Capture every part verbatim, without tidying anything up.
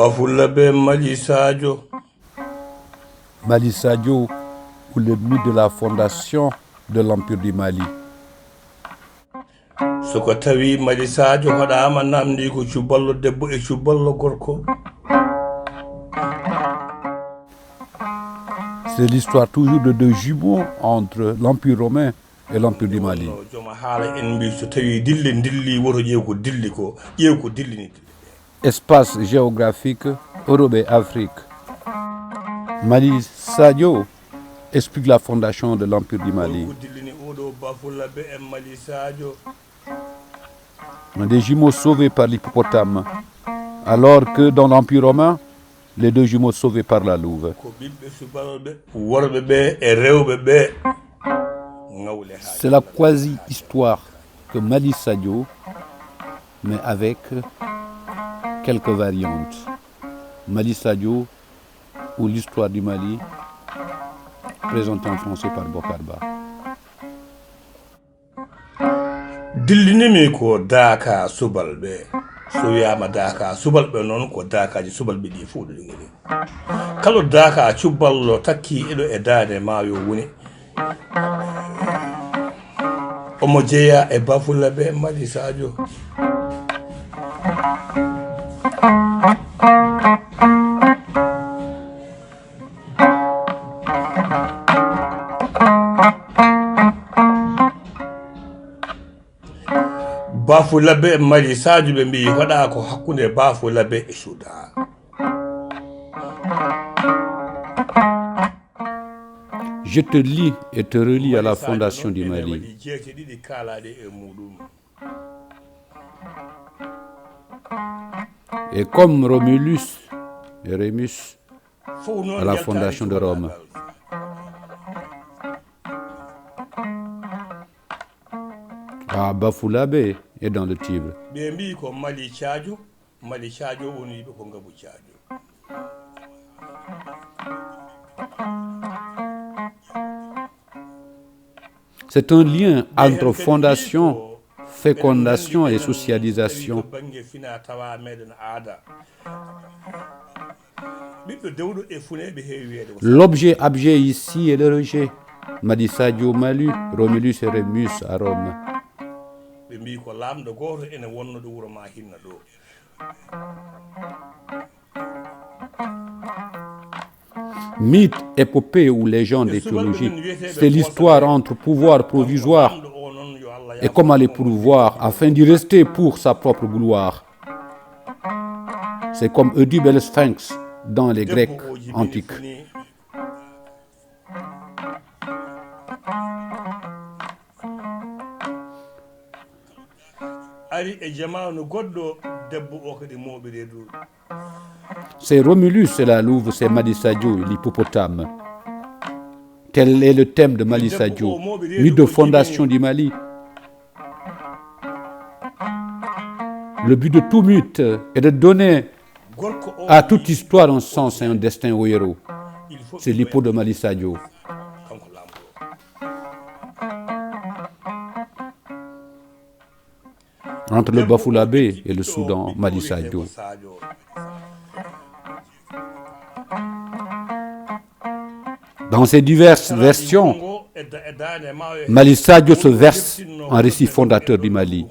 Bafulabe Mali Sadio. Mali Sadio, ou le mythe de la fondation de l'Empire du Mali. So ko tawi Mali Sadio hoɗaama, namdi ko cuballo debbo e cuballo gorko. C'est l'histoire toujours de deux jumeaux entre l'Empire romain et l'Empire du Mali. Jooma haala en mbi so tawi dille dilli, woto ƴeew ko dilli ko, ƴeew ko dillini dille. Espace géographique, Europe et Afrique. Mali Sadio explique la fondation de l'Empire du Mali. Ko dillini oɗo Bafulabe e Mali Sadio. Des jumeaux sauvés par l'hippopotame, alors que dans l'Empire romain, les deux jumeaux sauvés par la louve. Ko ɓiɓɓe subalɓe worɓe ɓe e rewɓe ɓe ŋawle haa. C'est la quasi-histoire que Mali Sadio, mais avec quelques variantes. Mali Sadio ou l'histoire du Mali, présentée en français par Bokar Ba. Dillinimi ko daaka subalɓe. So wiyaama daaka subalɓe noon, ko daakaaji subalɓe ɗi fof ɗo ɗi ngoni. Kala daaka cuballo takki eɗo e daande ma yo woni. Omo jeyaa e Bafulabe Mali Sadio. Bafulabe Mali Sadio, ɓe mbiyi hoɗa ko hakkunde Bafulabe e Suuda. Je te lis et te relis à la fondation du Mali. Waɗi jeete ɗiɗi kaalaaɗe e muɗum. Et comme Romulus et Remus Fof noon à la yaltaani fondation de cuballo Rome. ngal. Ah, Bafulabe est dans le Tibre. Ɓe mbiyi ko Mali Caajo, Mali Caajo woni ɓe ko Ngabu Caajo. C'est un lien entre fondation, fécondation et socialisation. Bannge fina tawa meɗen aada. Ɓiɗɗo dewɗo e fune ɓe heewi wiyeede ko. L'objet abject ici est le rejet. Mali Sadio Mali, Romulus et Remus à Rome. Ɓe mbiyi ko laamɗo gooto ene wonno ɗo wuro ma hinna ɗo. Mythe, épopée ou légende éthiologique, c'est l'histoire entre pouvoir provisoire et comment les pouvoir afin d'y rester pour sa propre gloire. C'est comme Oedipe et le Sphinx dans les Grecs antiques. Ari e jamaanu goɗɗo, debbo o kadi mooɓi reedu. C'est Romulus et la louve, c'est Mali Sadio, l'hippopotame. Tel est le thème de Mali Sadio, mythe de fondation du Mali. Le but de tout mythe est de donner à toute histoire un sens et un destin aux héros. C'est l'hippo de Mali Sadio. Entre le Bafulabe et le Soudan, Mali Sadio. Dans ces diverses versions, Mali Sadio se verse en récit fondateur du Mali.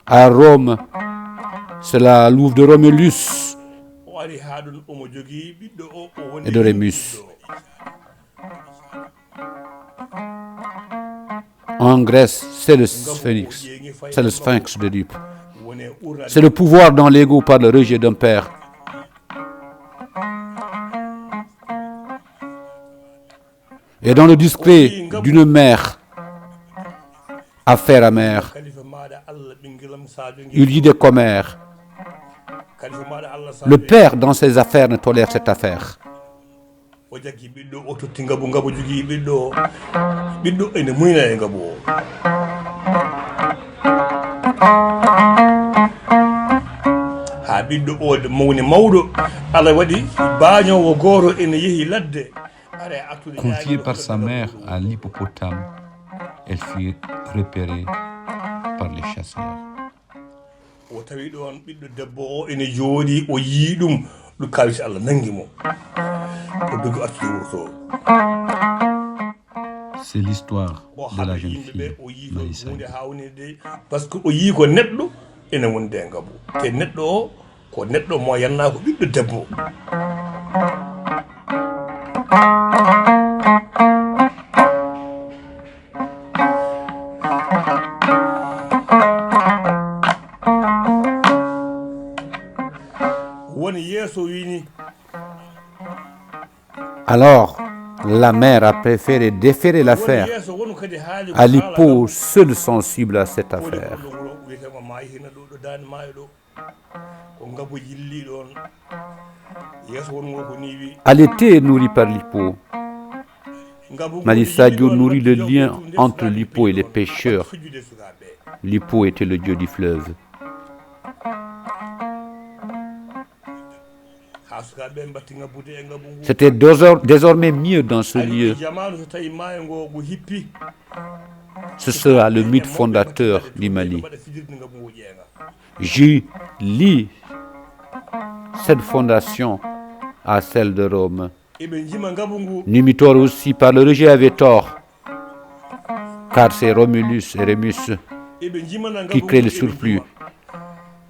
À Rome, c'est la louve de Romulus et de Remus. En Grèce, c'est le sphinx, c'est le sphinx d'Oedipe. C'est le pouvoir dans l'ego par le rejet d'un père. Et dans le discret d'une mère, affaire amère, il dit des commères. Le père dans ses affaires ne tolère cette affaire. O jaggi ɓiɗɗo, o totti ngabu, ngabu jogii ɓiɗɗo o. Ɓiɗɗo ene muyna e ngabu o. Haa ɓiɗɗo o mawni mawɗo, Allah waɗi baañoowo gooto ene yehi ladde. Confiée par sa mère à l'hippopotame, elle fut repérée par les chasseurs. O tawi ɗoon ɓiɗɗo debbo o ene jooɗii, o yii ɗum, ɗum kawite Allah nanngi mo. O dogi artude wuro to. C'est l'histoire de la jeune fille Marie Sadio. Par ce que o yii ko neɗɗo ene wondi e ngabu. Te neɗɗo o ko neɗɗo mo yannaa ko ɓiɗɗo debbo. Woni yeeso wini. Alors, la mère a préféré déférer l'affaire à l'hippo, seul sensible à cette affaire. Ko ngabu yilli ɗoon. Yeeso won ngo ko nii wi. Allaitée et nourrie par l'hippo, Marie Sadio nourrit le lien entre l'hippo et les pêcheurs. L'hippo était le dieu du fleuve. C'était désor- désormais mieux dans ce lieu. Ce sera le mythe fondateur du Mali. Je lie cette fondation à celle de Rome. Numitor aussi par le rejet avait tort, car c'est Romulus et Remus qui créent le surplus.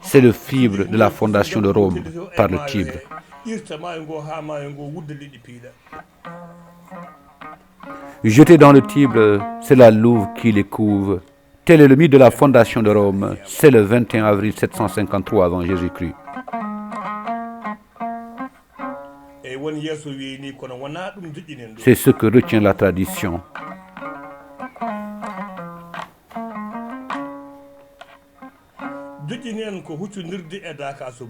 C'est le fibre de la fondation de Rome par le Tibre. Jeté dans le Tibre, c'est la louve qui les couve. Tel est le mythe de la fondation de Rome. C'est le vingt et un avril sept cent cinquante-trois avant Jésus-Christ. C'est ce que retient la tradition.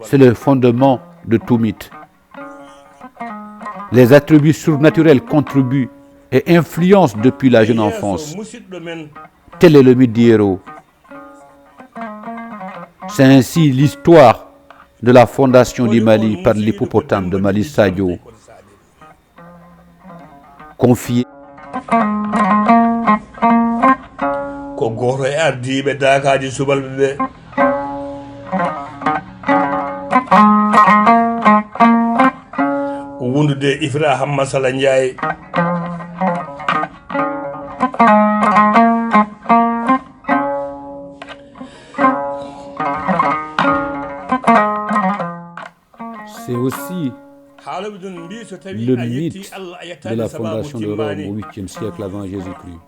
C'est le fondement de tout mythe. Les attributs surnaturels contribuent et influencent depuis la jeune enfance. Tel est le mythe du héros. C'est ainsi l'histoire de la fondation du Mali par l'hippopotame de Mali Sadio. Confié. Ko gooto e ardiiɓe daakaaji subalɓe ɓe. Wondude Ifra Hamma Sala Njaay. C'est aussi le mythe de la fondation de Rome au huitième siècle avant Jésus-Christ.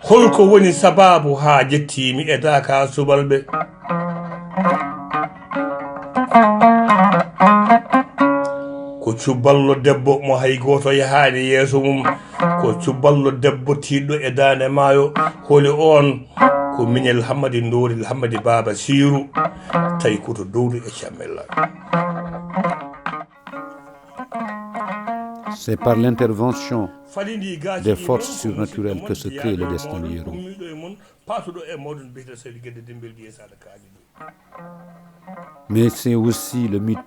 Holko woni sabaabu haa jettiimi e daaka subalɓe? Ko cuballo debbo mo hay gooto yahaani yeeso mum. Ko cuballo debbo tiiɗɗo e daande maayo. Holi oon? Ko miñel Hammadi Ndooril Hammadi Baaba Siiru, tawi ko to Dowri e Cammella. C'est par l'intervention des forces surnaturelles que se crée le destin du héros. Mais c'est aussi le mythe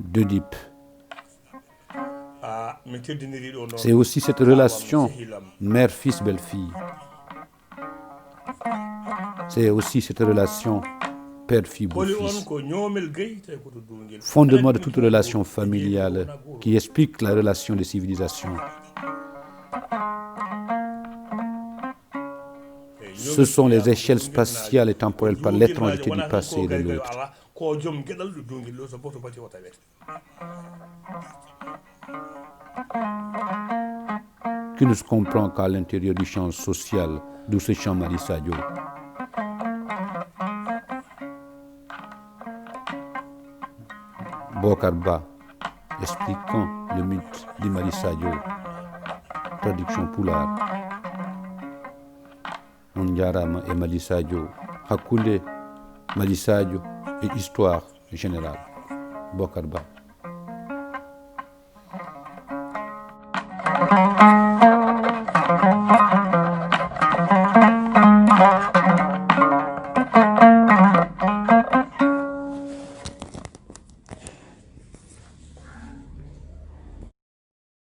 d'Oedipe. C'est aussi cette relation mère-fils, belle-fille. C'est aussi cette relation père-fils, beau-fils. Fondement de toute relation familiale qui explique la relation des civilisations. Ce sont les échelles spatiales et temporelles par l'étrangeté du passé et de l'autre. Qui ne se comprend qu'à l'intérieur du champ social, d'où ce champ Mali Sadio. Bokar Ba, expliquant le mythe du Mali Sadio, traduction pulaar. On njaaraama e Mali Sadio, hakkunde Mali Sadio et histoire générale. Bokar Ba.